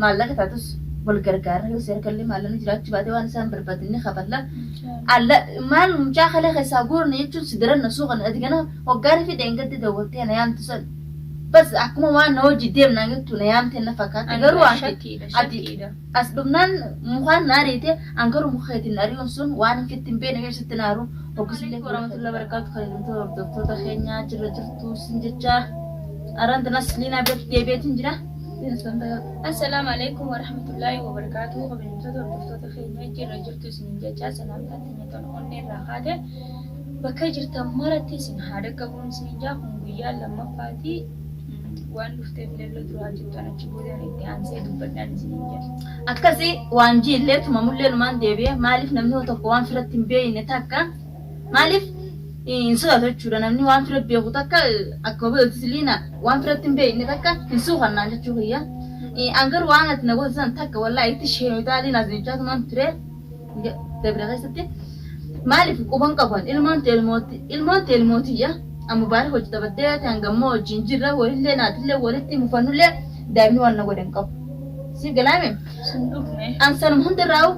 Maallaqa taatus wal gargaarra yoo si harkallee maallaqni jiraachuu baate waan isaan barbaadan ni kafalla. Alla maal mucaa kalee keessaa guurne jechuun si daran na suuqan ati gana hoggaanii fi dheengadde dawwaltee na yaamtu san. Bas akkuma waan na hojii deemnaan jettu na yaamtee na fakkaatti garuu ati Shakkiidha ati shakkiidha. as dhufnaan mukaan na ariite an garuu muka keetiin na ari'uun sun waan hin fitti hin beekne keessatti na aru hoggasillee warahmatullahi wabarakatuh kabajamtoota hordoftoota keenyaa jirra jirtu sin jecha araan tanas liinaa biratti deebi'eetiin jira. Assalaamu alaikum warahmatullaahi wabarakaatuh. Kabajamtoota hordoftoota keenya jirra jirtu isiniin jechaa salaamtaan teenya tan onnee irraa kaate bakka jirtan maratti isin haa dhaqqabuun isiniin jaa kun guyyaa lammaffaati waan dhufteef leelloo duraa jettan achi boodaan itti aansee dubbadhaan isiniin jedha. Akkasi waan jiillee tumamullee numaan deebi'e maaliif namni tokko waan firatti hin beekne takka maaliif hin sodaatu jechuudha namni waan fira beeku takka akkuma beektu liina waan firatti hin beekne takka hin suuqannaan jechuu kiyya. An garuu waan ati na goote san takka wallaahi itti sheenotaa liinaas jechaa tumaan ture dabre keessatti maaliif quban qaban ilmoon ta'e ilmooti ilmoon ta'e ilmootiyya amma mubaarak hojii taphattee hangammoo wajjin jirra walillee naatillee walitti mufannullee daa'imni waan na godhe hin qabu. Si galaame? Sun dhufne. An sanuma hundarraa'u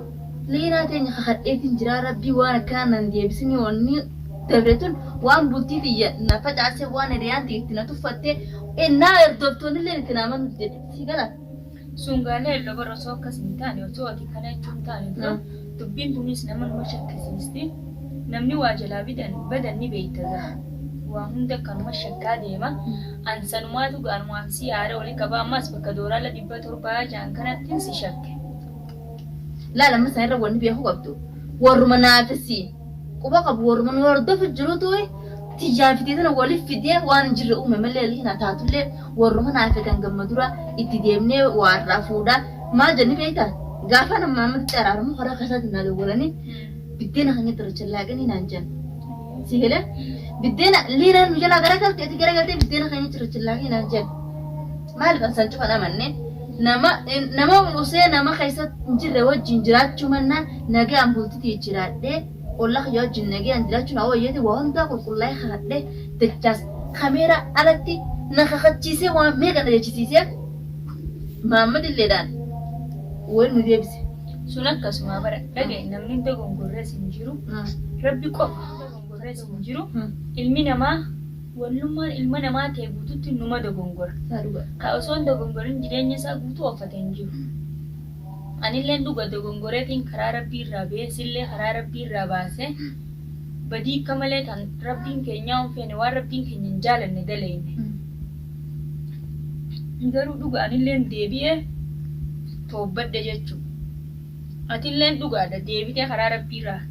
liinaa teenya kakadheetiin jira rabbii waan akkanaa nan deebisinii wanni dabre tun waan bultii tiyya na facaasee waan hiriyaan tiyya itti na tuffatte ennaa hordoftoonnillee itti na amanu jedhe si gala. Sun gaalee leelloo bara osoo akkas hin taane osoo ati kana jechuun taane dura dubbiin tunis nama numa shakkisiisti. Namni waa jalaa bidan badan ni beekta gaa. Waa hunda akkanuma shakkaa deema. An sanumaatu gaanumaaf si aara oli qaba ammas bakka dooraala 700 jaan kanattiin si shakke. Laala amma isaan irra wanni beekuu qabdu warruma naafisi quba qabu warruma nu hordofu jirutu tiyyaa fidee tana waliif fidee waan hin jirre uume malee liina taatullee warruma naafetan gamma dura itti deemnee waarraa fuudhaa maal jenni beektaa gaafa nama ammatti araaramu karaa keessaatiin naa dawwalanii biddeena keenya xirricha laaqanii naan jedhan. Si galee biddeena liinaan nu jalaa garagaltee ati garagaltee biddeena keenya xirricha laaqanii naan jedhan. Maaliif an san cufan amanne nama nama usee nama keessa hin jirre wajjin jiraachuu mannaa nagaan bultitii jiraadhee olla kiyya wajjin nagaan jiraachuun haa wayyeeti waa hundaa qulqullaa'ee kakadhee dachaas kameeraa alatti na kakachiisee waan meeqa na jechisiisee Maammad illeedhaan wal nu deebise. Sun akkasuma bara dhaga'i namni dogongorrees hin jiru. Rabbi qofa dogongorrees hin jiru. Ilmi namaa wannummaan ilma namaa ta'e guututti numa dogongora. Ka osoo hin dogongorin jireenya isaa guutuu offate hin jiru. Anilleen dhuga dogongoreetiin karaa rabbii irraa ba'ee sillee karaa rabbii irraa baasee badii akka malee tan rabbiin keenyaa hin feene waan rabbiin keenya hin jaalanne daleeyne. Garuu dhuga anilleen deebi'ee toobbadhe jechuudha. Atilleen dhugaadha deebitee karaa rabbii irraa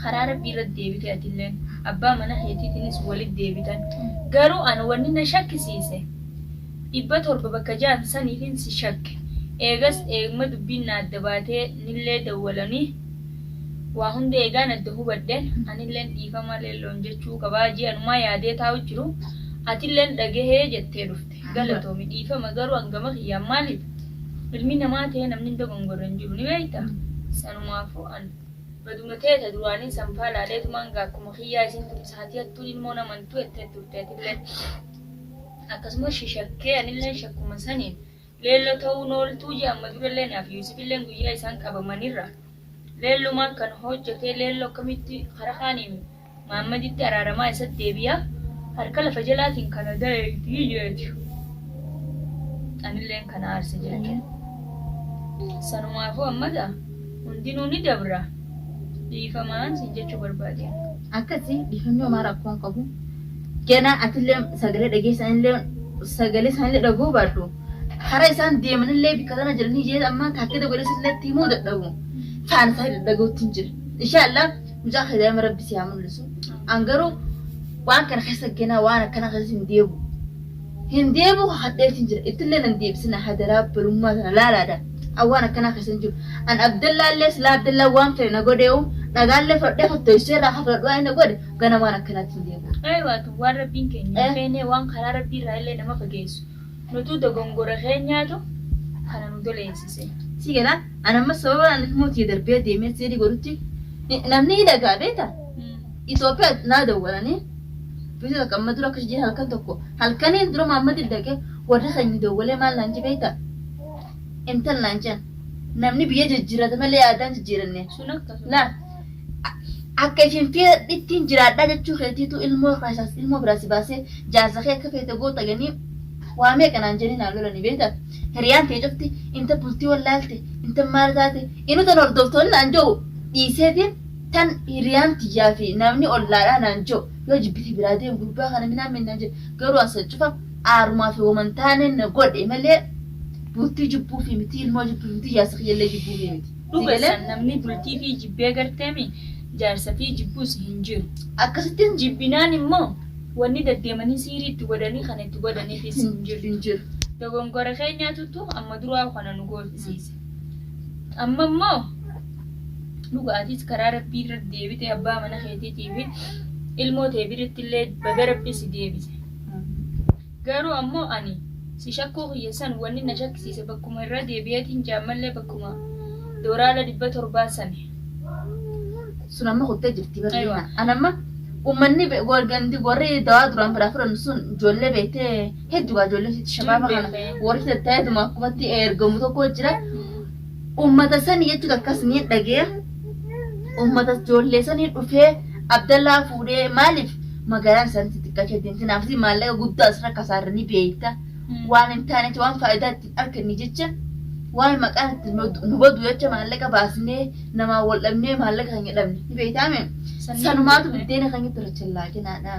karaa rabbii irra deebitee atilleen abbaa mana keetiitiinis walitti deebitan. Garuu an wanni na shakkisiise 700 bakka ja'an saniifin si shakke. Eegas eegma dubbiin na adda baatee nillee dawwalanii waa hunda eegaan adda hubadheen anilleen dhiifama leelloon jechuu qabaa jee anumaa yaadee taa'u jiru atilleen dhagahee jettee dhufte. Galatoomi dhiifama garuu an gama kiyyaan maaliif ilmi namaa ta'ee namni hin dogongorre hin jiru ni beekta. Sanumaafuu an baduma ta'e ta duraanii sanfaa laaleetumaan gaa akkuma kiyyaa isin tumsaatii hattuun ilmoo namantu jettee turte atilleen. Akkasumas shishakkee anilleen shakkuma saniin leelloo ta'uun ooltuu jee amma durallee naaf Yuusufilleen guyyaa isaan qabamanirra leellumaan kan hojjetee leelloo akkamitti karaa kaaniin Maammaditti araaramaa isatti deebi'a harka lafa jalaatiin kana daleeytii jeeti. Anilleen kana aarse jechuudha. Sanumaafuu amma gaa hundinuu ni dabra dhiifamaan siin jechuu barbaadeen. Akkasi dhiifamni homaa rakkoo hin qabu. Ganaa atillee sagalee dhageessanillee sagalee isaanillee dhaguu baadhu. Karaa isaan deemanillee bikka tana jiranii jee amma taakkida godhee sillee itti himuu dadhabu. Faana isaanii dhaga'uutti hin jira. Inshaallah mucaa kee daa'ima rabbi si haa mul'isu. An garuu waan kana keessa ganaa waan akkana keessa hin deebu. Hin deebu kakadheetiin jira. Ittillee nan deebisina hadaraa balummaa tana laalaadha. An waan akkanaa keessa hin jiru. An Abdallaallee silaa Abdallaa waan fedhe na godheewu dhagaallee fudhadhee fottoysee irraa kafladhu waan inni godhe gana waan akkanaatti hin deebu. Eewaatu waan rabbiin keenya hin feene waan karaa rabbii irraa illee nama fageessu nutuu dogongora keenyaatu kana nu doleessise. Si galaa an amma sababa an mootii darbee deemee seerii godhutti namni ni dhagaa beektaa? Itoophiyaa naa dawwalanii biyya takka amma dura akkas jee halkan tokko halkaniin dura Muhammad dhaqee warri keenya dawwalee maal naan jee beektaa? Intal naan jedhan namni biyya jijjiirrate malee yaadaan jijjiiranne. Sun akkasuma. Laa akka isin ittiin jiraadhaa jechuu keetiitu ilmoo keessaas ilmoo biraa si baasee jaarsa kee akka feete goota ganii waa meeqa naan jedhanii naan lolanii beekta. Hiriyaan tee cufti inta bultii wallaalte inta maal taate inu tan hordoftoonni naan jiru dhiiseetiin tan hiriyaan tiyyaa fi namni ollaadhaa naan jiru yoo jibbiti biraa deemu gurbaa kana minaan minnaan jedhu garuu as cufa aarumaa fi waman taaneen na godhe malee bultii jibbuu fi miti ilmoo jibbuu fi miti jaarsa kiyyallee jibbuu fi miti. Dhugasan namni bultii fi jibbee garteemi jaarsa fi jibbuus hin jiru. Akkasittiin Jibbinaan immoo wanni deddeemanii siirii itti godhanii kana itti godhaniifis hin jiru. Hin jiru. Dogongora keenyaatutu amma duraa kana nu goosisiise. Amma immoo dhugaatis karaa rabbii irra deebite abbaa mana keetiitii fi ilmoo tee biratti illee baga rabbi si deebise. Garuu ammoo ani si shakkuu kiyya san wanni na shakkisiise bakkuma irra deebi'eetiin jaammallee bakkuma dooraala 700 sani. Sun amma kuttee jirti Aywa. barreena. An amma uummanni gandi warri dawaa duraan biraa fudhannu sun ijoollee beektee hedduu ijoollee shabaaba kana Beekee. warri tattaayituma akkumatti ergamu tokko jira. Uummata sanii jechuudha akkas ni dhagee uummata ijoollee sanii dhufee Abdallaa fuudhee maaliif magaalaan isaanii xixiqqaachuu deemti naafsi maallaqa guddaa asirra kasaaranii beekta. Waan hin taane jecha waan faayidaa ittiin arganne jecha waan maqaan ittiin nu badu jecha maallaqa baasnee namaa wal dhabnee maallaqa kan dhabne ni beektaame. Sanniin Sanumaatu beekne. biddeena kan itti rachallaa jenaadha.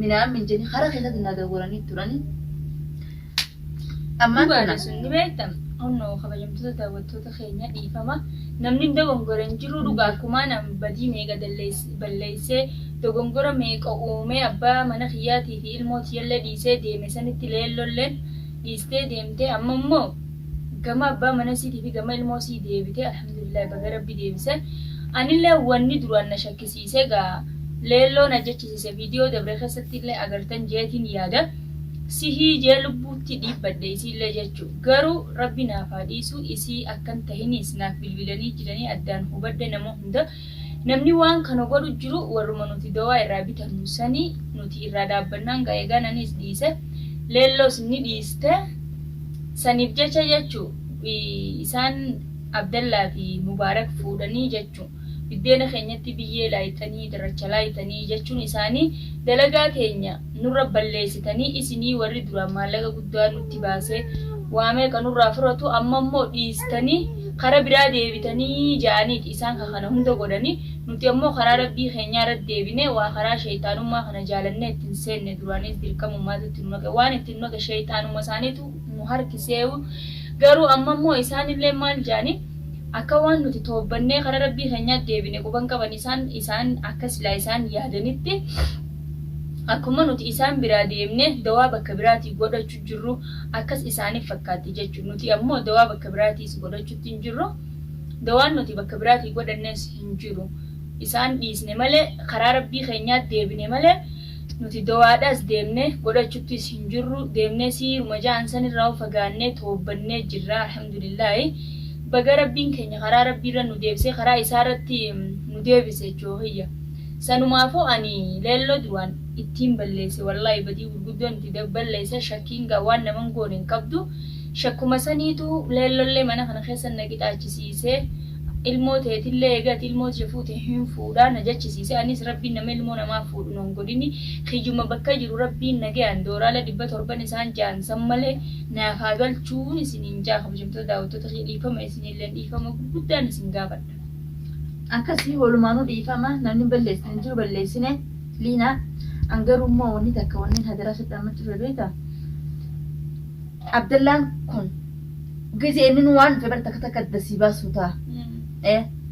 Minaan minjanii karaa keessatti na dawwalanii turanii. Ammaan Dhugaadha kana sun ni beekta. Onnoo kabajamtoota daawwattoota keenya dhiifama. Namni dogongora hin jiru dhugaa akkumaa nam badii meeqa balleessee dogongora meeqa uumee abbaa mana kiyyaatii fi ilmoo tiyyallee dhiisee deeme sanitti leellolleen dhiistee deemtee amma immoo gama abbaa mana siitii fi gama ilmoo sii deebitee alhamdulillah baga rabbi deebise. Anillee wanni duraan na shakkisiise gaa leelloo na jechisiise viidiyoo dabre keessatti illee agartan jeetiin yaada. Sihii jee lubbuutti dhiibbadhe isiillee jechu garuu rabbi naaf haa dhiisu isii akkan tahinis naaf bilbilanii jiranii addaan hubadhe nama hunda namni waan kana godhu jiru warruma nuti dawaa irraa bitannu sanii nuti irraa dhaabbannaan gaa eegaan anis dhiise leelloos ni dhiiste saniif jecha jechu isaan Abdallaa fi Mubaarak fuudhanii jechu biddeena keenyatti biyyee laayxanii darracha laayxanii jechuun isaanii dalagaa teenya nurra balleessitanii isinii warri duraan maallaqa guddaa nutti baasee waa meeqa nurraa furatu amma immoo dhiistanii kara biraa deebitanii ja'aniiti isaan ka kana hunda godhanii nuti ammoo karaa rabbii keenyaa irratti deebinee waa karaa sheeyxaanummaa kana jaalannee ittiin seenne duraanis dirqamummaatu itti nu naqe waan itti nu naqe sheeyxaanuma isaaniitu nu harkiseewu garuu amma immoo isaanillee maal ja'anii akka waan nuti toobbannee karaa rabbii keenyaa deebine quban qaban isaan isaan akka silaa isaan yaadanitti akkuma nuti isaan biraa deemne dawaa bakka biraatii godhachu jirru akkas isaaniif fakkaatti jechuudha. Nuti ammoo dawaa bakka biraatiis godhachuutti hin jirru. Dawaan nuti bakka biraatii godhannes hin jiru. Isaan dhiisne malee karaa rabbii keenyaa deebine malee nuti dawaadhaas deemne godhachuttis hin jirru. Deemnee siiruma ja'an sanirraa fagaannee toobbannee jirra. Alhamdulillaahi. Baga rabbiin keenya karaa rabbiirra nu deebisee karaa isaarratti nu deebise jechuudha. Sanumaafuu ani leelloo duraan ittiin balleesse wallaahi badii gurguddoon itti balleesse shakkiin gaa waan naman goone hin qabdu. Shakkuma saniitu leellollee mana kana keessa na qixaachisiise. Ilmoo teetillee eegati ilmoo tiyya fuute hin fuudhaa na jechisiise. Anis rabbiin nama ilmoo namaa fuudhu nan godhini. Kiyyuma bakka jiru rabbiin nagayaan dooraala 700 isaan ja'an san malee naaf haa galchuun isiniin ja'a kabajamtoota daawwattoota kiyya dhiifama isinilleen dhiifama gurguddaan isin gaafadha. Akkasii walumaanuu dhiifama namni balleessine hin jiru balleessine liina an garuu immoo wanni takka wanneen hadaraa sitti ammachuu fedhe beektaa Abdallaan kun gizee inni nu waan dhufe bara takka takka adda sii baasuu ta'a.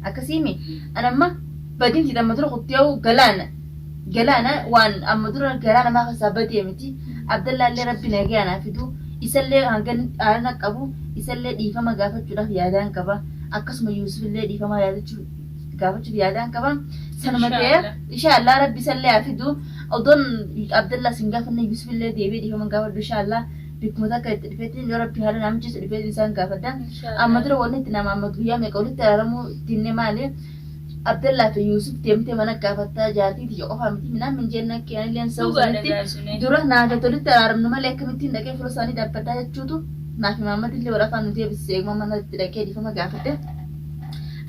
Akkasiimi an amma badiin tiit amma dura kutteewu galaana galaana waan amma dura garaa namaa keessaa badee miti Abdallaallee rabbi nagaya naa fidu isallee hangan aarina qabu isallee dhiifama gaafachuudhaaf yaadaan qaba akkasuma Yuusufillee dhiifama yaadachuu gaafachuuf yaadaan qaba sanuma ta'ee Inshaallah. inshaallah rabbi isallee haa fidu odoon Abdallaa sin gaafanne Yuusufillee deebi'ee dhiifama gaafadhu inshaallah bikkuma takka itti dhufeetiin yoo rabbi haala naa mijeesse dhufeetiin isaan gaafadha amma dura wanni itti nama amma guyyaa meeqa walitti araaramuu dinne maali Abdallaa fi Yuusuf deemtee mana gaafattaa jaartii tiyya qofaa miti minaan min jenna keenilleen sa'u Dhugaadha sanitti gaasune. dura naafet walitti araaramnu malee akkamittiin dhaqee fuula isaanii dhaabbataa jechuutu Naaf Imaammat illee wal afaan nu deebisise eeguma mana itti dhaqee dhiifama gaafate.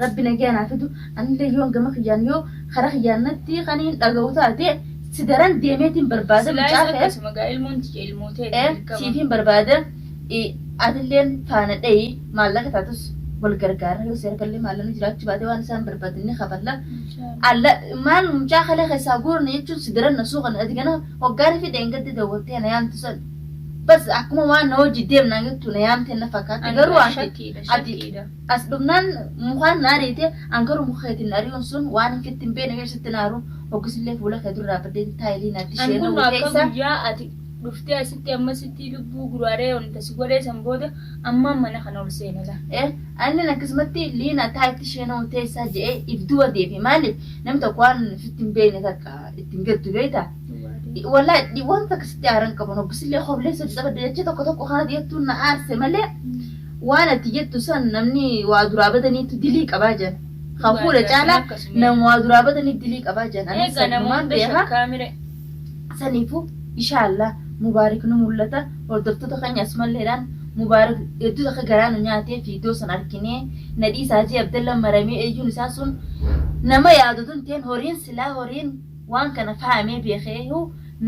Rabbi nagaya naa fidu. Anillee yoon gama kiyyaan yoo kara kiyyaan natti kan hin dhaga'u taate si daran deemeetiin barbaada Silaayis mucaa kee. Akkasuma gaa ilmoon tiyya ilmoo teeti Ee dirqama. Siifin barbaada atilleen faana dhayi maallaqa taatus wal gargaarra yoo si harkallee maallaqni jiraachuu baate waan isaan barbaadan ni kafalla. Inshaallah. Alla maal mucaa kalee keessaa guurne jechuun si daran na suuqan ati gana hoggaanii fi dheengadde dawwaltee na yaamtu san bas akkuma waan na hojii deemnaan jettu na yaamtee na fakkaatti Ani garuu gaa ati shakkiidha ati shakkiidha. as dhufnaan mukaan na ariite an garuu muka keetiin na ari'uun sun waan hin fitti hin beekne keessatti na aru hoggisillee fuula kee dura dhaabbadhee taa'ilii naatti Ani isheen kun akka keessa. Guyyaa ati dhuftee asitti ammasitti lubbuu guraaree wanta si godhee san booda ammaan mana kana ol seena laa. Annen akkasumatti liina taa'itti isheen teessaa je'ee if duba deebi'e. Maaliif namni tokko waan ofitti hin beekne takka ittiin gaddu beektaa? Wallahi wanta akkasitti aaran qaban hoggisillee hoblee sochi qabadde jecha tokko tokko kana jettuun na aarse malee waan ati jettu san namni waa duraa badaniitu dilii qabaa jiran. Kan fuula caalaa nama waa duraa badanii dilii qabaa jiran. Anis Egaa nama sanumaan hunda beekaa. Shakkaa mire. Saniifuu inshaallah Mubaarik nu mul'ata. Hordoftoota keenya asumalleedhaan Mubaarik hedduu takka garaa nu nyaatee viidiyoo san arginee nadhii isaa jee Abdalla maramee eeyyuun isaa sun nama yaadatu hin ta'in horiin silaa horiin waan kana fahamee beekeehu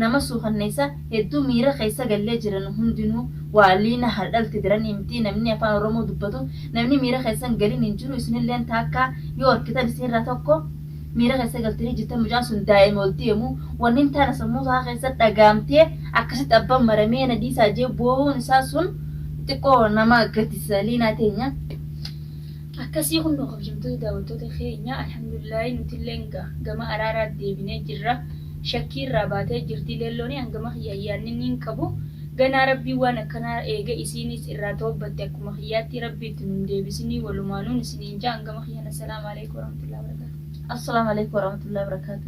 nama suukanneessa hedduu miira keessa gallee jiran hundinuu waa liina har dhalte daranii miti namni afaan Oromoo dubbatu namni miira keessa hin galin hin jiru. Isinilleen taakkaa yoo arkitan isinirraa tokko miira keessa galtanii jirtan. Mucaan sun daa'ima ol deemu wanni hin taane sammuu isaa keessa dhagaamtee akkasitti abbaan maramee nadhii isaa jee boo'uun isaa sun xiqqoo nama gaddisiisa liinaa teenya. Akkasii kun kabajamtoota daawwattoota keenya, alhamdulillahi nutilleen gama araaraa deebinee jirra. Shakkii irraa baatee jirti leellooni hangama kiyya yaanni niin qabu. Ganaa rabbii waan akkanaa eega isiinis irraa toobbatte akkuma kiyyaatti rabbii itti nun deebisinii walumaanuun isiniin jaa hangama kiyyan. Assalaamu alaikum warahmatullahi wabarakatuh. Assalaamu alaikum warahmatullahi wabarakatuh.